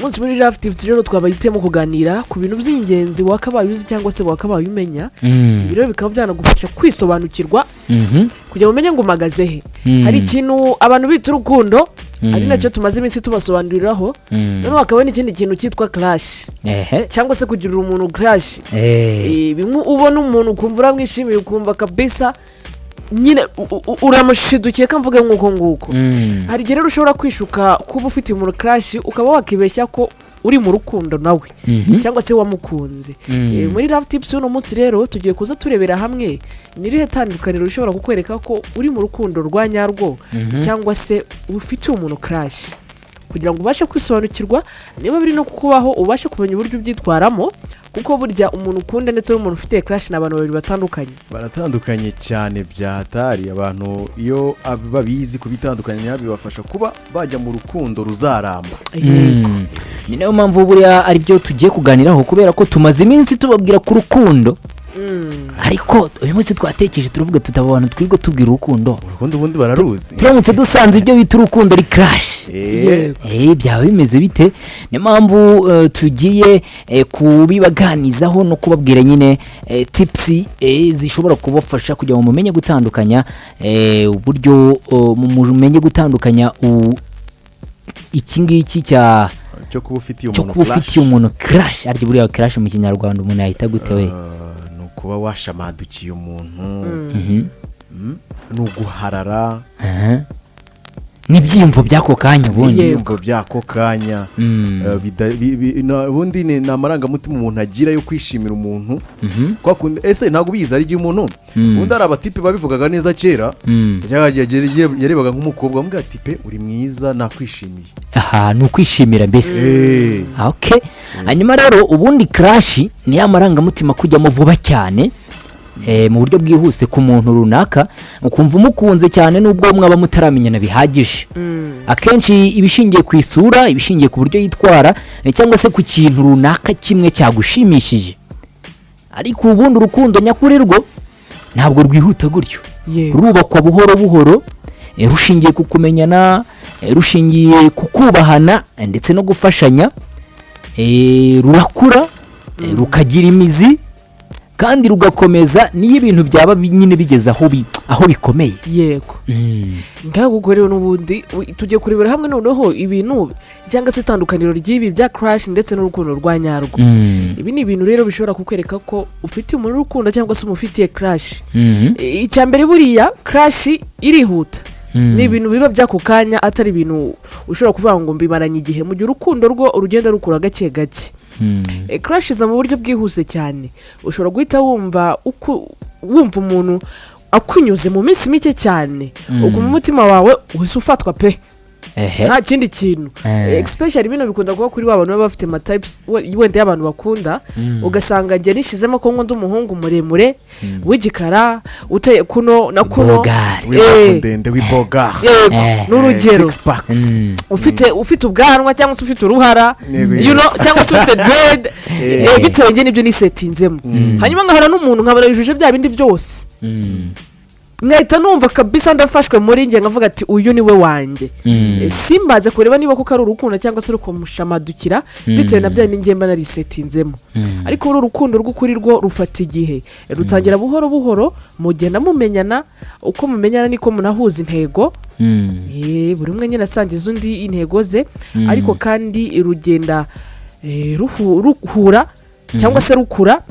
Munsi muri Love Tips rero twabahitemo kuganira ku bintu by'ingenzi wakabaye uzi cyangwa se wakabaye umenya. Ibi rero bikaba byanagufasha kwisobanukirwa kugira ngo umenye ngo umagaze he. Hari ikintu abantu bita urukundo, ari nacyo tumaze iminsi tubasobanuriraho. Noneho hakaba n'ikindi kintu cyitwa crush cyangwa se kugirira umuntu crush. Bimwe ubona umuntu ukumva uramwishimiye, ukumva kabisa nyine uramushidukiye, ko mvuge nk'uko nguko. Hari igihe rero ushobora kwishuka kuba ufitiye umuntu crush, ukaba wakibeshya ko uri mu rukundo nawe cyangwa se wamukunze. Muri Love Tips y'uno munsi rero tugiye kuza turebera hamwe ni irihe tandukaniro rishobora kukwereka ko uri mu rukundo rwa nyarwo cyangwa se ufitiye umuntu crush, kugira ngo ubashe kwisobanukirwa niba biri no kukubaho, ubashe kumenya uburyo ubyitwaramo, kuko burya umuntu ukunda ndetse n'umuntu ufitiye crush ni abantu babiri batandukanye. Baratandukanye cyane bya hatari. Abantu iyo babizi kubitandukanya bibafasha kuba bajya mu rukundo ruzaramba. Yego. Ni nayo mpamvu buriya aribyo tugiye kuganiraho, kubera ko tumaze iminsi tubabwira ku rukundo, ariko uyu munsi twatekereje turavuga tutaba abantu twirirwa tubwira urukundo. Urukundo ubundi bararuzi. Turamutse dusanze ibyo bita urukundo ari crush, Yego. Byaba bimeze bite? Niyo mpamvu tugiye kubibaganizaho no kubabwira nyine tips zishobora kubafasha kugira ngo mumenye gutandukanya uburyo mumenye gutandukanya iki ngiki cya cyo kuba ufitiye cyo umuntu kuba ufitiye umuntu crush. Arya buriya crush mu Kinyarwanda umuntu yahita gute we? Ni ukuba washamadukiye umuntu. Ni uguharara. Aha. N'ibyiyumvo by'ako kanya ubundi. Yego. Ibyiyumvo by'ako kanya. Ubundi ni amarangamutima umuntu agira yo kwishimira umuntu. Kwa kundi ese ntabwo ubizi, hari igihe umuntu ubundi hari abatipe babivugaga neza kera. Yarebaga nk'umukobwa amubwira ati: "Pe, uri mwiza, nakwishimiye." Aha ni ukwishimira mbese. Okay, hanyuma rero ubundi crush ni ya marangamutima kujyamo vuba cyane mu buryo bwihuse ku muntu runaka, ukumva umukunze cyane nubwo mwaba mutaramenyana bihagije. Akenshi iba ishingiye ku isura, iba ishingiye ku buryo yitwara, cyangwa se ku kintu runaka kimwe cyagushimishije. Ariko ubundi urukundo nyakuri rwo ntabwo rwihuta gutyo. Rurubakwa buhoro buhoro, rushingiye ku kumenyana, rushingiye ku kubahana, ndetse no gufashanya. Rurakura, rukagira imizi kandi rugakomeza niyo ibintu byaba nyine bigeze aho bikomeye. Yego. Ngaho ubwo rero n'ubundi tugiye kurebera hamwe noneho ibintu cyangwa se itandukaniro ry'ibi bya crush ndetse n'urukundo rwa nyarwo. Ibi ni ibintu rero bishobora kukwereka ko ufitiye umuntu urukundo cyangwa se umufitiye crush. Icya mbere, buriya crush irihuta. Ni ibintu biba by'ako kanya, atari ibintu ushobora kuvuga ngo mbimaranye igihe, mu gihe urukundo rwo urugenda rukura gake gake. Crush iza mu buryo bwihuse cyane. Ushobora guhita wumva wumva umuntu akunyuze mu minsi mike cyane, ubwo mu mutima wawe uhise ufatwa pe, nta kindi kintu. Especially bino bikunda kuba kuri wa bantu baba bafite amatypes wenda y'abantu bakunda, ugasanga njye nishyizemo ko nkunda umuhungu muremure w'igikara uteye kuno na kuno. Bogari. W'imbavu ndende, w'iboga. Yego. N'urugero Six packs. Ufite ubwanwa cyangwa se ufite uruhara, cyangwa se ufite dread, bitewe njye n'ibyo nisetinzemo. Hanyuma nkahura n'umuntu nkabona yujuje bya bindi byose, nkahita numva kabisa ndafashwe muri njye, nkavuga ati: "Uyu ni we wanjye." Simbaze kureba niba koko ari urukundo cyangwa se rukamushamadukira bitewe na bya bindi mba narisetinzemo. Ariko uru rukundo rw'ukuri rwo rufata igihe. Rutangira buhoro buhoro, mugenda mumenyana. Uko mumenyana niko munahuza intego. Buri umwe nyine asangiza undi intego ze. Ariko kandi rugenda ruhura cyangwa se rukura.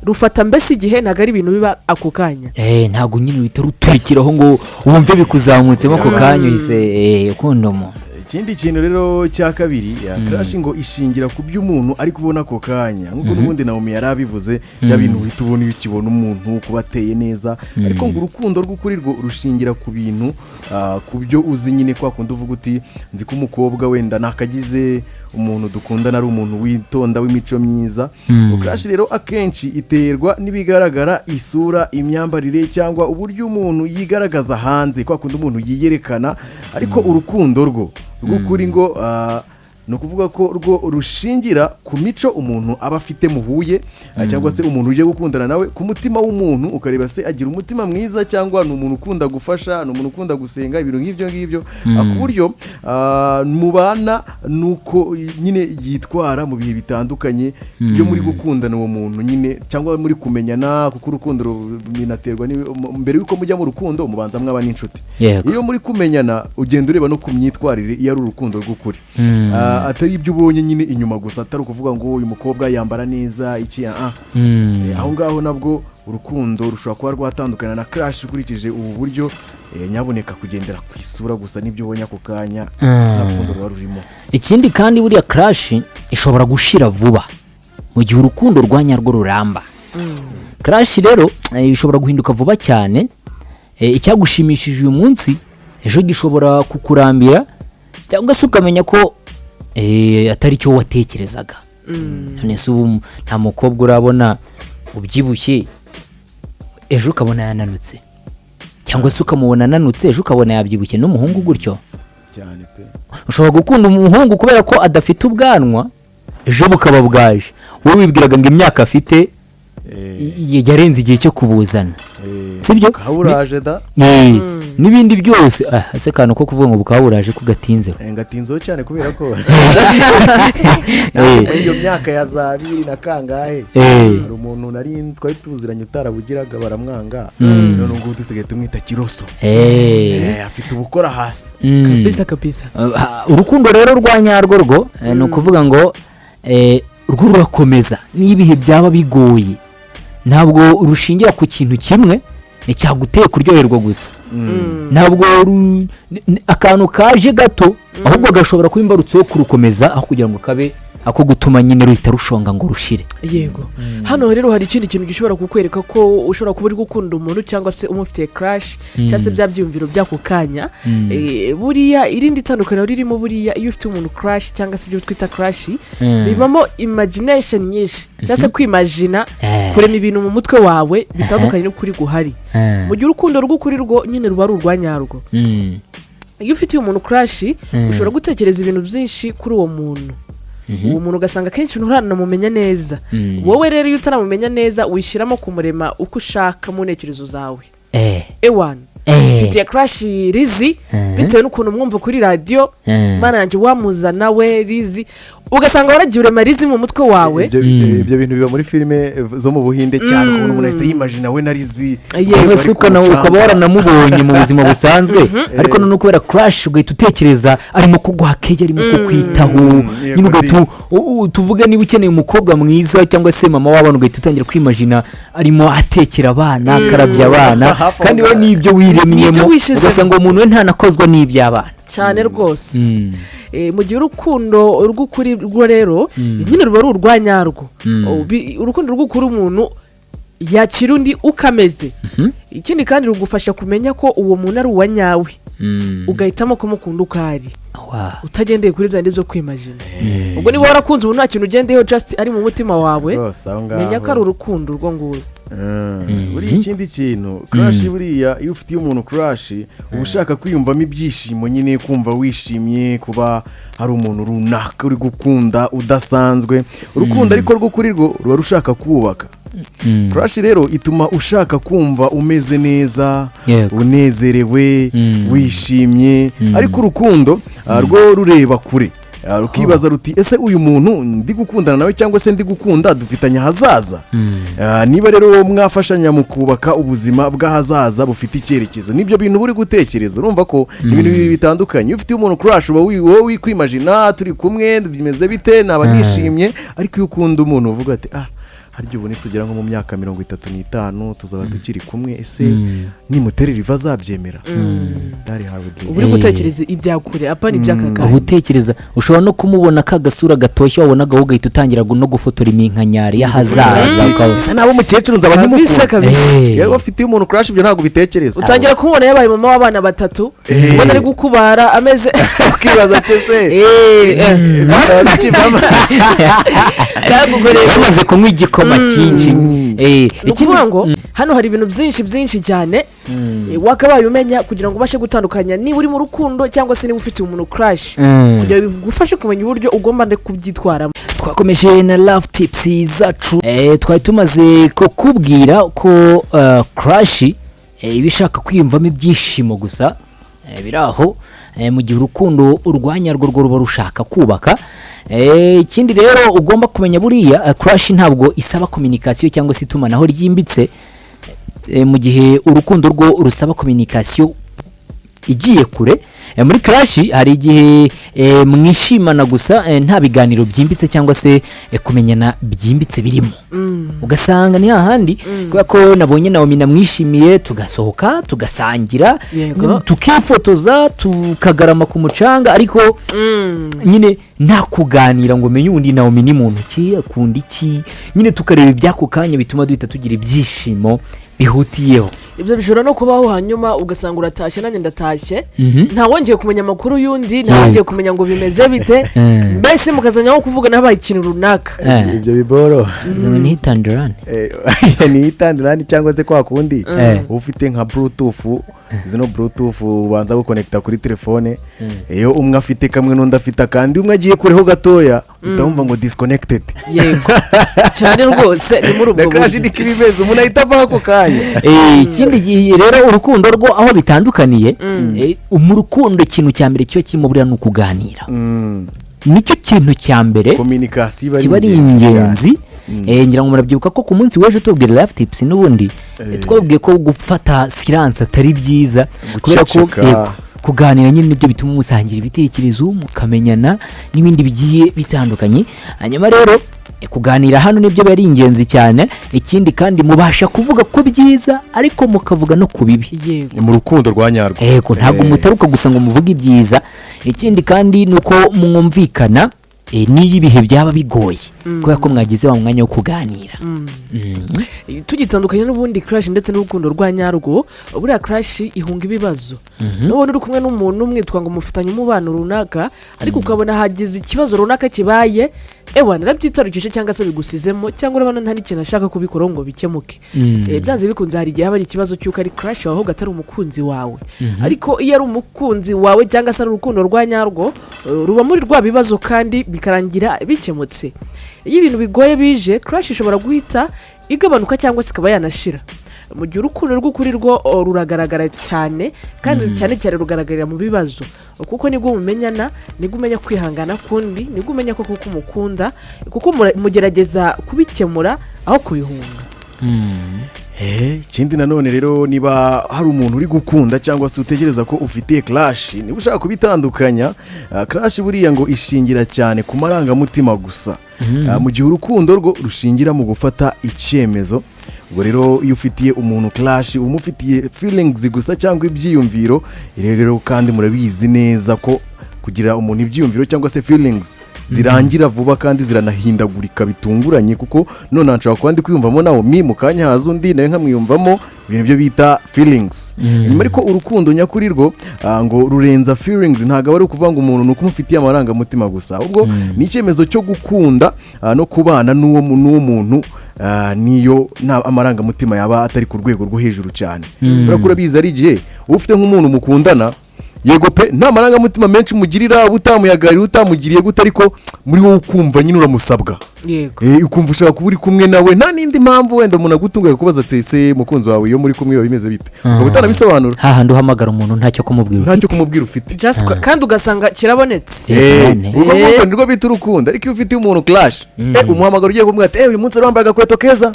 Rufata mbese igihe, ntabwo ari ibintu biba ako kanya. Ntabwo nyine uhita ruturikiraho ngo wumve bikuzamutsemo ako kanya uhise ukunda umuntu. Ikindi kintu rero cya kabiri, ya crush ngo ishingira ku byo umuntu ari kubona ako kanya, nk'uko n'ubundi Naomi yari abivuze, bya bintu uhita ubona iyo ukibona umuntu, kuba ateye neza. Ariko ngo urukundo rw'ukuri rwo rushingira ku bintu, ku byo uzi nyine, kwa kundi uvuga uti: "Nzi ko umukobwa wenda nakagize umuntu dukundana ari umuntu witonda, w'imico myiza." Crush rero akenshi iterwa n'ibigaragara, isura, imyambarire cyangwa uburyo umuntu yigaragaza hanze, kwa kundi umuntu yiyerekana. Ariko urukundo rwo rw'ukuri ngo ni Ni ukuvuga ko rwo rushingira ku mico umuntu aba afite muhuye, cyangwa se umuntu ugiye gukundana nawe, ku mutima w'umuntu, ukareba se agira umutima mwiza cyangwa ni umuntu ukunda gufasha, ni umuntu ukunda gusenga, ibintu nk'ibyo ngibyo. Ku buryo mubana, nuko nyine yitwara mu bihe bitandukanye iyo muri gukundana uwo muntu nyine cyangwa muri kumenyana, kuko urukundo binaterwa mbere y'uko mujya mu rukundo mubanza mwaba n'inshuti. Iyo muri kumenyana ugenda ureba no ku myitwarire iyo ari urukundo rw'ukuri. Atari ibyo ubonye nyine inyuma gusa, atari ukuvuga ngo uyu mukobwa yambara neza iki. Aho ngaho nabwo urukundo rushobora kuba rwatandukana na crush ukurikije ubu buryo. Nyabuneka kugendera ku isura gusa n'ibyo ubonye ako kanya, nta rukundo ruba rurimo. Ikindi kandi, buriya crush ishobora gushira vuba mu gihe urukundo rwa nyarwo ruramba. Crush rero ishobora guhinduka vuba cyane. Icyagushimishije uyu munsi ejo gishobora kukurambira, cyangwa se ukamenya ko atari cyo watekerezaga. None se ubu nta mukobwa urabona ubyibushye ejo ukabona yananutse, cyangwa se ukamubona ananutse ejo ukabona yabyibushye, n'umuhungu gutyo? Cyane pe. Ushobora gukunda umuhungu kubera ko adafite ubwanwa, ejo bukaba bwaje, wowe wibwiraga ngo imyaka afite yarenze igihe cyo kubuzana. Sibyo? Kaburaje da. N'ibindi byose. Ese akantu ko kuvuga ngo bukaba buraje ko gatinzeho? Ngatinzeho cyane kubera ko muri iyo myaka ya za bibiri na kangahe hari umuntu nari twari tuziranye utarabugiraga, baramwanga, none ubu ngubu dusigaye tumwita Kiroso. Afite ubukora hasi. Kabisa kabisa. Urukundo rero rwa nyarwo rwo ni ukuvuga ngo rwo rurakomeza n'iyo ibihe byaba bigoye. Ntabwo rushingira ku kintu kimwe cyaguteye kuryoherwa gusa. Ntabwo akantu kaje gato, ahubwo gashobora kuba imbarutso yo kurukomeza aho kugira ngo kabe ako gutuma nyine ruhita rushonga ngo rushire. Yego, hano rero hari ikindi kintu gishobora kukwereka ko ushobora kuba uri gukunda umuntu cyangwa se umufitiye crush cyangwa se bya byiyumviro by'ako kanya. Buriya irindi tandukaniro ririmo, buriya iyo ufite umuntu crush cyangwa se ibyo twita crush, bibamo imagination nyinshi cyangwa se kwimajina, kurema ibintu mu mutwe wawe bitandukanye n'ukuri guhari, mu gihe urukundo rw'ukuri rwo nyine ruba ari urwa nyarwo. Iyo ufitiye umuntu crush, ushobora gutekereza ibintu byinshi kuri uwo muntu. Uwo muntu ugasanga akenshi nturanamumenya neza. Wowe rero iyo utaramumenya neza, wishyiramo kumurema uko ushaka mu ntekerezo zawe. Ewana, mfitiye crush Rizi bitewe n'ukuntu mwumva kuri radiyo. Mana yanjye, wamuzana we Rizi, ugasanga waragiye urema Rizi mu mutwe wawe. Ibyo bintu biba muri filime zo mu Buhinde cyane, ukuntu umuntu ahise yimajina we na Rizi. Cyangwa se ukaba waranamubonye mu buzima busanzwe, ariko noneho kubera crush ugahita utekereza arimo kuguha keya, arimo kukwitaho nyine, ugahita tuvuge niba ukeneye umukobwa mwiza cyangwa se mama w'abana, ugahita utangira kwimajina arimo atekera abana, akarabya abana, Hafi aho kandi we ngaho. n'ibyo wiremyemo. Nibyo wishyizemo. Ugasanga uwo muntu we ntanakozwa n'iby'abana. Cyane rwose. Mu gihe urukundo rw'ukuri rwo rero nyine ruba ari urwa nyarwo. Urukundo rw'ukuri umuntu yakira undi uko ameze. Ikindi kandi rugufasha kumenya ko uwo muntu ari uwa nyawe, ugahitamo kumukunda uko ari, utagendeye kuri bya bindi byo kwimajina. Ubwo niba warakunze ubu nta kintu ugendeyeho, just ari mu mutima wawe, Rwose aho ngaho. menya ko ari urukundo urwo ngurwo. Buriya ikindi kintu, crush, buriya iyo ufitiye umuntu crush uba ushaka kwiyumvamo ibyishimo nyine, kumva wishimye kuba hari umuntu runaka uri gukunda udasanzwe. Urukundo ariko rwo kuri rwo ruba rushaka kubaka. Crush rero ituma ushaka kumva umeze neza, unezerewe, wishimye, ariko urukundo rwo rureba kure. Rukibaza ruti: "Ese uyu muntu ndi gukundana nawe cyangwa se ndi gukunda dufitanye ahazaza?" Niba rero mwafashanya mu kubaka ubuzima bw'ahazaza bufite icyerekezo, nibyo bintu buri gutekereza. Urumva ko ibintu bibiri bitandukanye. Iyo ufitiye umuntu crush uba wowe wikwimajina turi kumwe bimeze bite, naba nishimye. Ariko iyo ukunda umuntu uvuga ati: "Ah, harya ubu nitugera nko mu myaka 35 tuzaba tukiri kumwe? Ese nimuterera iva azabyemera?" Dari hawe. Uba uri gutekereza ibya kure, apana iby'aka Uba kanya. utekereza, ushobora no kumubona ka gasura gatoshye wabonaga, wowe ugahita utangira no gufotora iminkanyari y'ahazaza Ese nabo umukecuru nzaba Kabisa, nkimukunze? kabisa. Yewe, ufitiye umuntu crush ibyo ntabwo ubitekereza. Utangira kumubona yabaye mama w'abana batatu, ubona ari gukubara ameze Ukibaza ati: "Ese Bizaba bikivamo?" Kagukorera. Bamaze kunywa igikoma. igikoma cyinshi. Ni ukuvuga ngo hano hari ibintu byinshi byinshi cyane wakabaye umenya kugira ngo ubashe gutandukanya niba uri mu rukundo cyangwa se niba ufitiye umuntu crush, kugira ngo bigufashe kumenya uburyo ugomba kubyitwaramo. Twakomeje na love tips zacu. Twari tumaze kukubwira ko crush iba ishaka kwiyumvamo ibyishimo gusa, biri aho, mu gihe urukundo urwanya rwo ruba rushaka kubaka. Ikindi rero ugomba kumenya, buriya crush ntabwo isaba communication cyangwa se itumanaho ryimbitse, mu gihe urukundo rwo rusaba communication igiye kure. Muri crush hari igihe mwishimana gusa, nta biganiro byimbitse cyangwa se kumenyana byimbitse birimo, ugasanga ni hahandi kubera ko nabonye Naomi namwishimiye, tugasohoka, tugasangira, tukifotoza, tukagarama ku mucanga, ariko nyine nta kuganira ngo menye ubundi Naomi ni muntu ki, akunda iki, nyine tukareba iby'ako kanya bituma duhita tugira ibyishimo bihutiyeho. Ibyo bishobora no kubaho, hanyuma ugasanga uratashye, nanjye ndatashye, ntawongeye kumenya amakuru y'undi, ntawongeye kumenya ngo bimeze bite, mbese mukazajya nko kuvugana habaye ikintu runaka. Ibyo biboro Ni hit and run. Ni hit and run cyangwa se kwa kundi ufite nka Bluetooth, zino Bluetooth ubanza gukonekita kuri telefone, iyo umwe afite kamwe n'undi afite akandi, umwe agiye kureho gatoya uhita wumva ngo disconnected. Yego, cyane rwose, ni muri ubwo Na crush buryo. Niko iba imeze, umuntu ahita avaho ako kanya. Ikindi gihe rero, urukundo rwo aho bitandukaniye, mu rukundo ikintu cya mbere kiba kirimo buriya ni ukuganira. Nicyo kintu cya mbere. Communication iba Kiba ari ingenzi cyane. ingenzi. Ngira ngo murabyibuka ko ku munsi w'ejo tubwira life tips n'ubundi twabwiye ko gufata silence atari byiza kubera ko Guceceka. Yego, kuganira nyine nibyo bituma musangira ibitekerezo, mukamenyana n'ibindi bigiye bitandukanye. Hanyuma rero kuganira hano nibyo biba ari ingenzi cyane. Ikindi kandi mubasha kuvuga ku byiza ariko mukavuga no ku bibi. Yego. Ni mu rukundo rwa nyarwo. Yego, ntabwo mutaruka gusa ngo muvuge ibyiza. Ikindi kandi ni uko mwumvikana n'iyo ibihe byaba bigoye, kubera ko mwagize wa mwanya wo kuganira. Tugitandukanye n'ubundi crush ndetse n'urukundo rwa nyarwo, buriya crush ihunga ibibazo. Nubona uri kumwe n'umuntu mwitwa ngo mufitanye umubano runaka, ariko ukabona hagize ikibazo runaka kibaye, ewa narabyitarukije cyangwa se bigusizemo, cyangwa urabona nta n'ikintu ashaka kubikoraho ngo bikemuke. Byanze bikunze hari igihe haba hari ikibazo cy'uko ari crush wawe ahubwo atari umukunzi wawe. Ariko iyo ari umukunzi wawe cyangwa se ari urukundo rwa nyarwo, ruba muri rwa bibazo kandi bikarangira bikemutse. Iyo ibintu bigoye bije, crush ishobora guhita igabanuka cyangwa se ikaba yanashira, mu gihe urukundo rw'ukuri rwo ruragaragara cyane, kandi cyane cyane rugaragarira mu bibazo, kuko nibwo mumenyana, nibwo umenya kwihangana kundi, nibwo umenya ko kuko umukunda, kuko mugerageza kubikemura aho kubihunga. Ikindi nanone rero, niba hari umuntu uri gukunda cyangwa se utekereza ko ufitiye crush, niba ushaka kubitandukanya, crush buriya ngo ishingira cyane ku marangamutima gusa, mu gihe urukundo rwo rushingira mu gufata icyemezo. Ubwo rero iyo ufitiye umuntu crush, umufitiye feelings gusa cyangwa ibyiyumviro. Rero kandi murabizi neza ko kugira umuntu ibyiyumviro cyangwa se feelings zirangira vuba kandi ziranahindagurika bitunguranye, kuko none nshobora kuba ndi kwiyumvamo nawe mi mu kanya haza undi nawe nkamwiyumvamo, ibintu byo bita feelings nyuma. Ariko urukundo nyakuri rwo ngo rurenza feelings. Ntabwo aba ari ukuvuga ngo umuntu ni uko umufitiye amarangamutima gusa, ahubwo ni icyemezo cyo gukunda no kubana n'uwo muntu, niyo nta amarangamutima yaba atari ku rwego rwo hejuru cyane. Kubera ko urabizi, ari igihe uba ufite nk'umuntu mukundana, yego pe, nta marangamutima menshi umugirira, uba utamuyagarira, utamugiriye gute, ariko muri wowe ukumva nyine uramusabwa. Ukumva ushaka kuba uri kumwe nawe, nta n'indi mpamvu. Wenda umuntu agutunguye kubaza ati: "Ese mukunzi wawe iyo muri kumwe biba bimeze bite?" Ukaba utanabisobanura. Hahandi uhamagara umuntu ntacyo kumubwira Ntacyo ufite. kumubwira ufite. Just kandi ugasanga kirabonetse. Urwo ngurwo nirwo bita urukundo. Ariko iyo ufitiye umuntu crush, umuhamagara ugiye kumubwira ati: "Uyu munsi wari wambaye agakweto keza,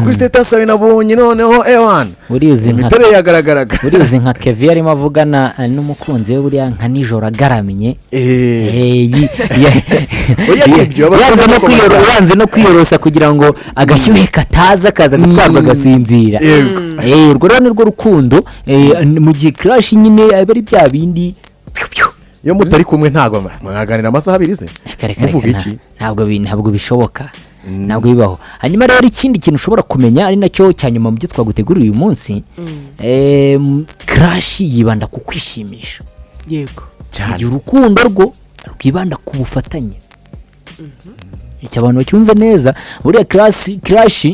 kuri status yawe nabonye noneho ewana Buriya uzi nka imiterere yagaragaraga." Buriya uzi nka Kevin arimo avugana n'umukunzi we, buriya nka nijoro agaramye. Oya, nibyo, abasore nuko bakora. Yanze no kwiyorosa kugira ngo agashyuhe kataza kaza gutwarwa agasinzira. Urwo rero ni rwo rukundo, mu gihe crush nyine aba ari bya bindi pyu pyu. Iyo mutari kumwe ntabwo mwaganira amasaha 2 se? Reka, reka, Muvuga reka, iki? Ntabwo bishoboka, ntabwo bibaho. Hanyuma rero ikindi kintu ushobora kumenya, ari nacyo cya nyuma mu byo twaguteguriye uyu munsi, crush yibanda ku kwishimisha, mu gihe urukundo rwo rwibanda ku bufatanye. Icyo abantu bacyumve neza, buriya crush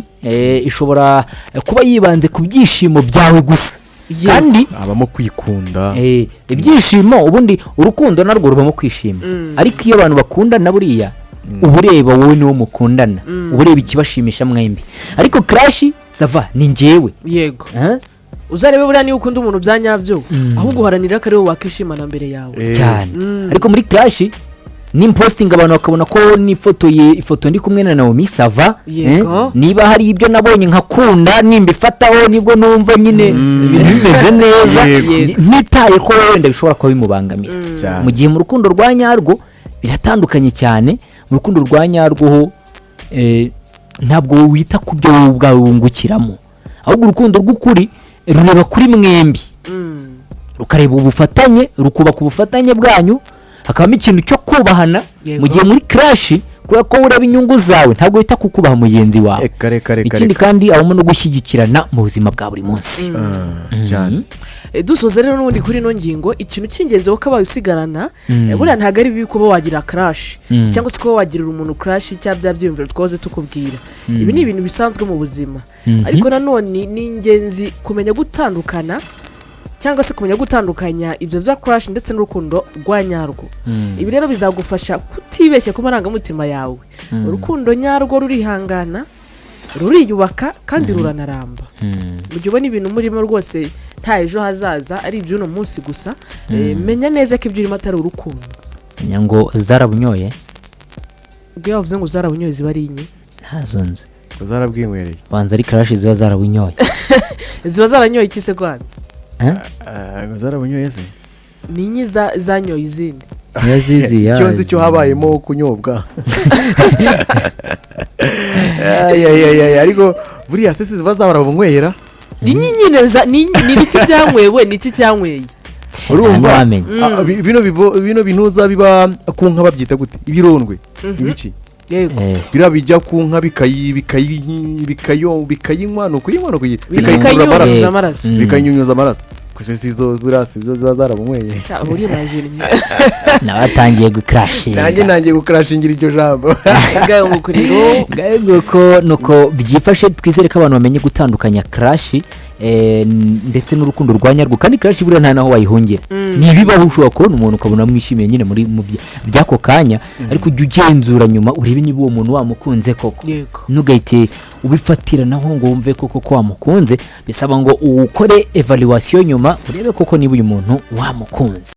ishobora kuba yibanze ku byishimo byawe gusa. Kandi Habamo kwikunda. Ibyishimo, ubundi urukundo narwo rubamo kwishima, ariko iyo abantu bakundana, buriya uba ureba wowe niwo mukundana, uba ureba ikibashimisha mwembi, ariko crush ça va, ni njyewe. Eh? Uzarebe, buriya niba ukunda umuntu bya nyabyo, ahubwo uharanira ko ari wowe wakishimana mbere yawe. Cyane. Ariko muri crush nimpostinga, abantu bakabona ko nifotoye ifoto ndi kumwe na Naomi, ça va. Niba hari ibyo nabonye nkakunda, nimbifataho nibwo numva nyine ibintu bimeze neza, ntitaye ko wenda bishobora kuba bimubangamira. Mu gihe mu rukundo rwa nyarwo biratandukanye cyane. Mu rukundo rwa nyarwo ho ntabwo wita ku byo wowe ubwawe wungukiramo, ahubwo urukundo rw'ukuri rureba kuri mwembi, rukareba ubufatanye, rukubaka ubufatanye bwanyu, hakabamo ikintu cyo kubahana. Mu gihe muri crush, kubera ko ureba inyungu zawe, ntabwo wita ku kubaha mugenzi wawe. Reka, reka, reka. Ikindi Reka. kandi habamo no gushyigikirana mu buzima bwa buri munsi. Ah, cyane. Dusoza rero n'ubundi kuri ino ngingo, ikintu cy'ingenzi wakabaye usigarana, buriya ntabwo ari bibi kuba wagira crush cyangwa se kuba wagirira umuntu crush cyangwa bya byiyumviro twahoze tukubwira. Ibi ni ibintu bisanzwe mu buzima, ariko nanone ni ingenzi kumenya gutandukana cyangwa se kumenya gutandukanya ibyo bya crush ndetse n'urukundo rwa nyarwo. Ibi rero bizagufasha kutibeshya ku marangamutima yawe. Urukundo nyarwo rurihangana, ruriyubaka kandi ruranaramba. Mu gihe ubona ibintu murimo rwose nta ejo hazaza, ari iby'uno munsi gusa, menya neza ko ibyo urimo atari urukundo. Menya ngo zarabunyoye. Ubwo iyo bavuze ngo zarabunyoye, ziba ari inye? Ntazo nzi. Zarabwinywereye. Banza ari crush ziba zarabunyoye. Ziba zaranyoye iki se kwanza? Eh? Ah, ngo zarabunyoye se? Ni inye zanyoye izindi. Niyo zizi. Icyo nzi cyo habayemo kunyobwa. Ay, ay, ay, ay, ariko buriya se ziba zarabunywera? Ni inye nyine, ni ibiki byankwewe, ni iki cyanyweye? Urumva? Wamenya. Ah, bino binuza biba ku nka babyita gute? Ibirondwe, ibiki? Yego. Biriya bijya ku nka bikayinywa, ni ukuyinywa, ni bikayinyunyuza amaraso. Bikayinyunyuza amaraso. Bikayinyunyuza amaraso gusa. Si zo buriya, si zo ziba zarabunyweye? Sha, urimajinye. Nawe atangiye gucrushinga. Nanjye nangiye gucrushingira iryo jambo. Ngayo nguko rero. Ngayo nguko nuko byifashe. Twizere ko abantu bamenye gutandukanya crush ndetse n'urukundo rwa nyarwo. Kandi crush buriya nta naho wayihungira, ni ibibaho. Ushobora kubona umuntu ukabona mwishimiye nyine muri mu by'ako kanya, ariko ujya ugenzura nyuma urebe niba uwo muntu wamukunze koko. Ntugahite ubifatira naho ngo wumve koko ko wamukunze. Bisaba ngo ukore evaluation nyuma, urebe koko niba uyu muntu wamukunze.